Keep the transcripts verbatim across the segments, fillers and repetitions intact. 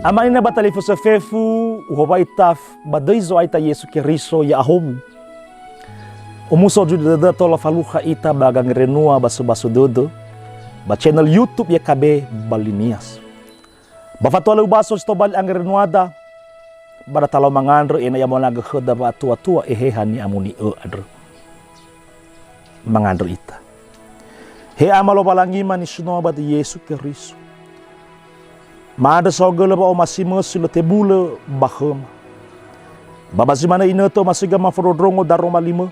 Ama ina ba talifusö fefu, uhowai ita f-, ba döi Zo'aya ita Yesu Keriso ya'ahowu. Omuso zui dödöda tola falukha ita ba gangerenua baso-baso dödö, ba channel YouTube Y K B Balinias. Ba fatua lö ubaso si tobali angerenuada, ba da talau mangandrö ena'ö ya'amonagö khöda wa'atua-tua Eheha ni'amoni'ö andrö. Mangandrö ita. He Ama Lowalangima nisunoa ba döi Yesu Keriso. Ma'andrö saohagölö wa'omasi-Mö si lö tebulö ba khöma. Ba ba zi manö inötö omasiga mafondrondrongo daroma li-Mö.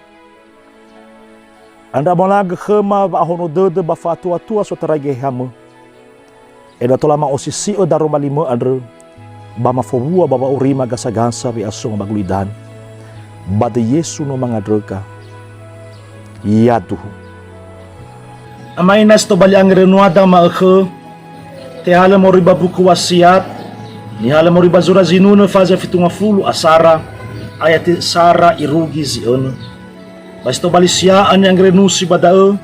Andrö amonagö khöma wa'ahono dödö ba fa'atua-tua sotarai Geheha-Mö. Ena'ö tola ma'osisi'ö daroma li-Mö andrö, ba mafowua ba wa'aurima gasa-gasa we'asoma ba gulidanö. Ba döi Yesu no mangandröga. Yaduhu. Ama ina si tobali angerenuada ma'ökhö, tehalö moroi ba buku Wasiat, nihalö moroi ba zura zinunö faza fitu ngafulu asara, ayati sara irugi zi önö. Ba si tobali sia'a ni'angerenusi ba da'ö,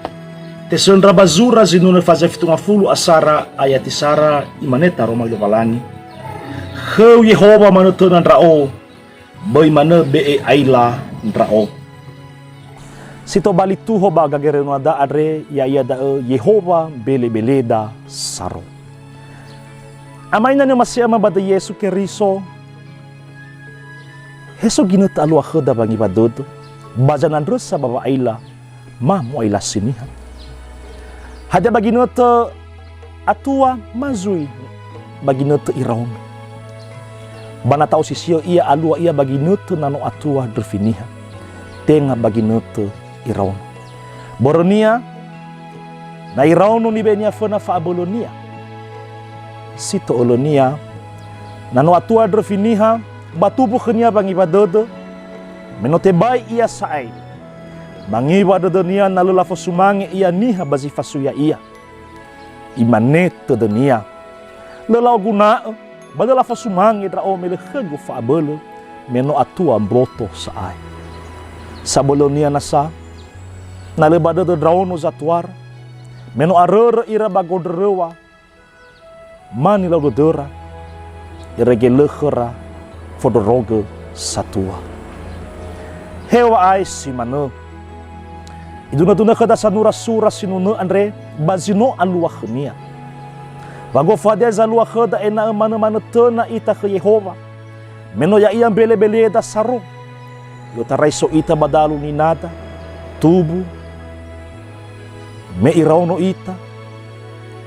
tesöndra ba zura zinunö faza fitu ngafulu asara ayati sara, imane taroma Lowalangi, "Khöu Yehowa manötöna ndra'o, böi manö be'e aila ndra'o." Si tobali tuho ba gangerenuada andre, ya'ia da'ö Yehowa mbelebeleda saro. Ama ina ni'omasi'ö Ama ba döi Yesu Keriso, he so ginötö alua khöda wangiwa dödö, ba zanandrösa ba wa'aila ma mo'ailasi niha. Hadia ba ginötö atua ma zui ba ginötö iraono. Ba na ta'osisi'ö ia alua ia ba ginötö na no atua ndröfi niha, tenga ba ginötö iraono. Börönia, na iraono nibe'enia föna fa'abölönia. Si to'ölönia, na no atua ndröfi niha, ba tumbu khönia wangiwa dödö, me no tebai ia sa'ae. Mangiwa dödönia na lö lafosumange ia niha ba zi fasui ya'ia. Imane tödönia, "Lö la'oguna'ö, ba lö lafosumange ndra'o me lö khögu fa'abölö, me no atua mboto sa'ae." Sabölönia nasa, na lö ba dödö ndraono zatuara, me no arörö ira ba gondröröŵa, ma nilau dödöra, irege lö khöra fondrorogö satua. Heŵa'ae si manö. Idunö-dunö khöda sanura sura sinunö andre ba zi no alua khönia. Wa gofu hadia zalua khöda ena'ö manö-manö töna ita khö Yehowa, me no ya'ia mbelebeleda saro. I'otarai so ita ba dalu ninada, tumbu, me iraono ita,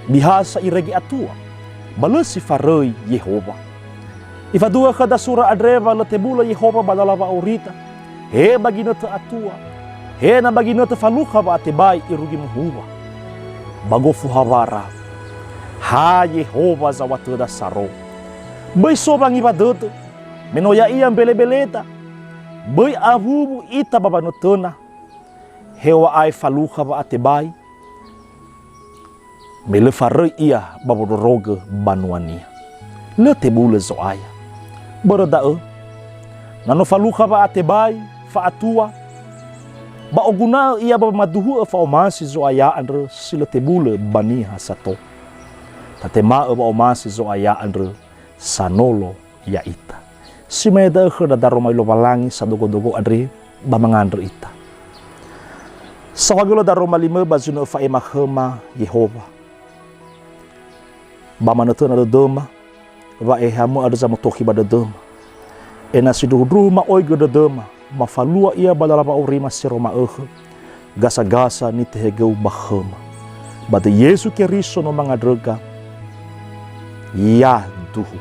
bihasa irege atua, ba lö si faröi Yehowa. Ifadua khöda sura andre wa lö tebulö Yehowa ba lala wa'aurida, he ba ginötö atua, he na ba ginötö falukha wa'atebai irugi muhuwa. Ba gofu hawara, ha Yehowa zaŵa töda saro. Böi so wangiwa dödö, me no ya'ia mbelebeleda, böi awuwu ita ba wanötöna, heŵa'ae falukha wa'atebai, me lö faröi ia ba wondrorogö banuania. Lö tebulö Zo'aya. Börö da'ö, na no falukha wa'atebai, fa'atua, ba oguna'ö ia ba wamaduhu'ö fa'omasi Zo'aya andrö si lö tebulö ba niha sato. Tatema'ö wa'omasi Zo'aya andrö sanolo ya'ita. Si ma'e da'ö khöda daroma li Lowalangi sadogo-dogo andre, ba mangandrö ita. Saohagölö daroma li-Mö ba zi no öfa'ema khöma Yehowa. Ba manötöna dödöma, wa Eheha-Mö andrö zamotokhi ba dödöma. Ena'ö sindruhundruhu ma'oigö dödöma, mafalua ia ba lala wa'aurima si ero ma'ökhö, gasa-gasa nitehegöu ba khöma. Ba döi Yesu Keriso no mangandröga, yaduhu.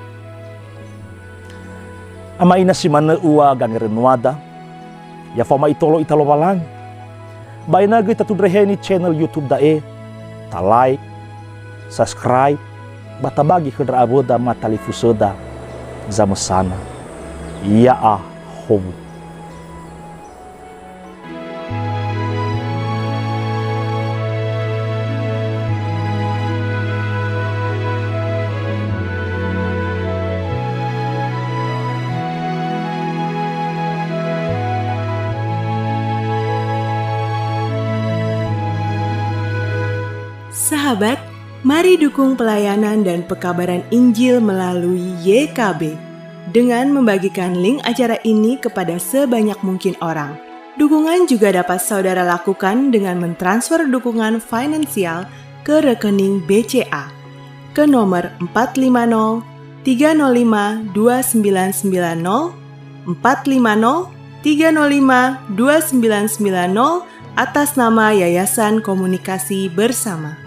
Ama ina si manö ua gangerenuada, ya faoma itolo ita Lowalangi. Ba ena'ö göi tatundreheni channel YouTube da'e, ta like, subscribe, ba tabagi khö ndra awöda ma talifusöda zamösana. Ya'ahowu. Sahabat, Mari dukung pelayanan dan pekabaran Injil melalui Y K B dengan membagikan link acara ini kepada sebanyak mungkin orang. Dukungan juga dapat saudara lakukan dengan mentransfer dukungan finansial ke rekening B C A ke nomor empat lima nol tiga nol lima dua sembilan sembilan nol, empat lima nol tiga nol lima dua sembilan sembilan nol, atas nama Yayasan Komunikasi Bersama.